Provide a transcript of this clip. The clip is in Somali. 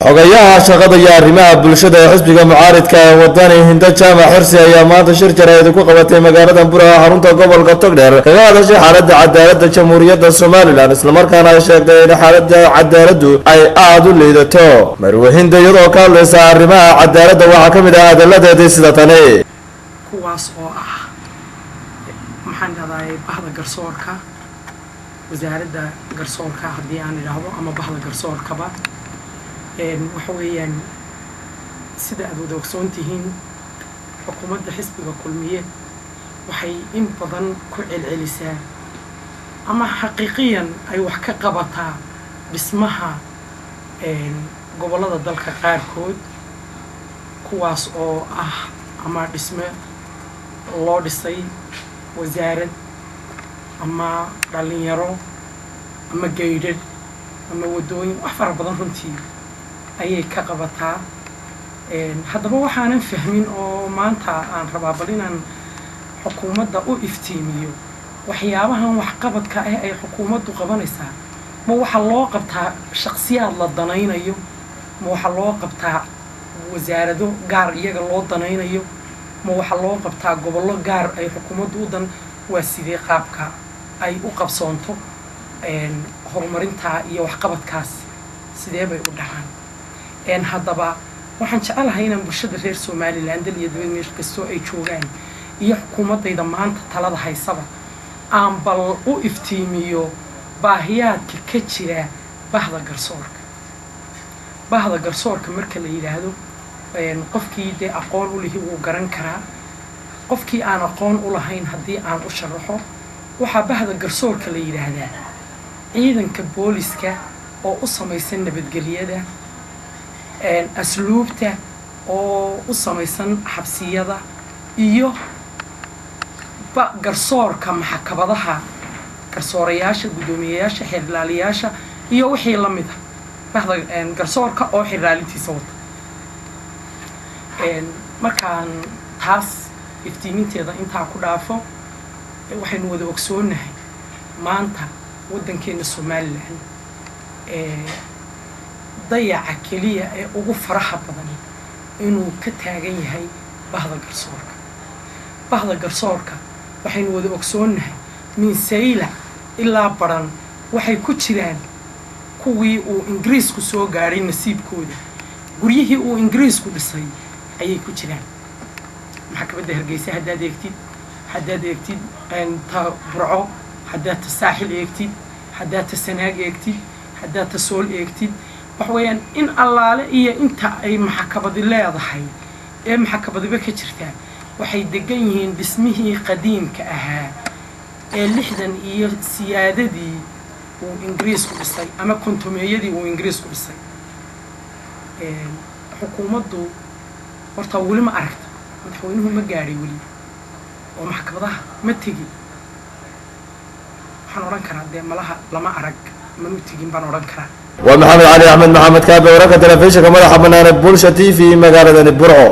Xogayaha shaqada iyo arrimaha bulshada ee xisbiga mucaaridka ee Wadani, Hindo Jaamac Xirsi, ayaa maanta shir jaraa'id ku qabatay magaalada Burco, xarunta gobolka Togdheer, kaga hadashay xaaladda cadaaladda Jamhuuriyadda Somaliland, islamarkaana ay sheegtay in xaaladda cadaaladdu ay aada u liidato. Marwe Hinda iyadoo ka hadlaysa arrimaha cadaaladda waxaa ka mid ah hadalladeedii sida tani: Kuwaas oo ah, maxaan dhahdaay, bahda garsoorka, wasaaradda garsoorka haddii aan idhaahdo ama bahda garsoorkaba. Waxa weeyaan, sida aad wada ogsoon tihiin, xukuumadda xisbiga Kulmiye waxay in badan ku celcelisaa ama xaqiiqiyan ay wax ka qabataa dhismaha gobollada dalka qaarkood, kuwaas oo ah ama dhisme loo dhisay wasaarad ama dhalinyaro ama gaydhadh ama waddooyin, wax fara badan runtii ayay ka qabataa. Haddaba waxaanan fahmin oo maanta aan rabaa bal inaan xukuumadda u iftiimiyo waxyaabahan waxqabadka ah ay xukuumaddu qabanaysaa: ma waxaa loo qabtaa shaksiyaad la danaynayo? Ma waxaa loo qabtaa wasaarado gaar iyaga loo danaynayo? Ma waxaa loo qabtaa gobollo gaar ay xukuumaddu u dan? Waa sidee qaabka ay u qabsoonto horumarintaa iyo waxqabadkaas? Sidee bay u dhacaan? Haddaba waxaan jecelahay inaan bulshada reer Somaliland, dal iyo dibad meel kastoo ay joogaan, iyo xukuumaddayda maanta talada haysaba aan bal u iftiimiyo baahiyaadka ka jira bahda garsoorka. Bahda garsoorka marka la yidhaahdo, qofkii dee aqoon u lihi wuu garan karaa, qofkii aan aqoon u lahayn haddii aan u sharaxo, waxaa bahda garsoorka la yidhaahdaa ciidanka booliska oo u samaysan nabadgelyada, asluubta oo u samaysan xabsiyada, iyo garsoorka maxkamadaha, garsoorayaasha, guddoomiyeyaasha, xeerlaaliyaasha iyo wixii la mid a, bahda garsoorka oo xeerlaalintiisa wata. Markaan taas iftiiminteeda intaa ku dhaafo, waxaynu wada ogsoonnahay maanta waddankeena Somaliland dayaca keliya ee ugu faraha badan inuu ka taagan yahay bahda garsoorka. Bahda garsoorka waxaynu wada ogsoonnahay min Saylac ilaa Baran waxay ku jiraan kuwii uu Ingiriisku soo gaadhay nasiibkooda, guryihii uu Ingiriisku dhisay ayay ku jiraan. Maxkamadda Hargeysa haddaad eegtid, haddaad eegtid ta Burco, haddaad ta Saaxil eegtid, haddaad ta Sanaag eegtid, haddaad ta Sool eegtid, waxa weeyaan in allaale iyo inta ay maxkamadi leedahay ee maxkamadiba ka jirtaa waxay degan yihiin dhismihii qadiimka ahaa ee 60 iyo siyaadadii uu Ingiriisku dhisay ama 50meeyadii uu Ingiriisku dhisay. Xukuumaddu horta weli ma aragta, madaxweynuhu ma gaadhay weli oo maxkamadaha ma tegin. Waxaan odhan karaa dee malaha lama arag, manuu tegin baan odhan karaa. Waa Maxamed Cali Axmed, Maxamed Kaabe, wararka telefishinka madaxa banaane Bulsha TV, magaaladani Burco.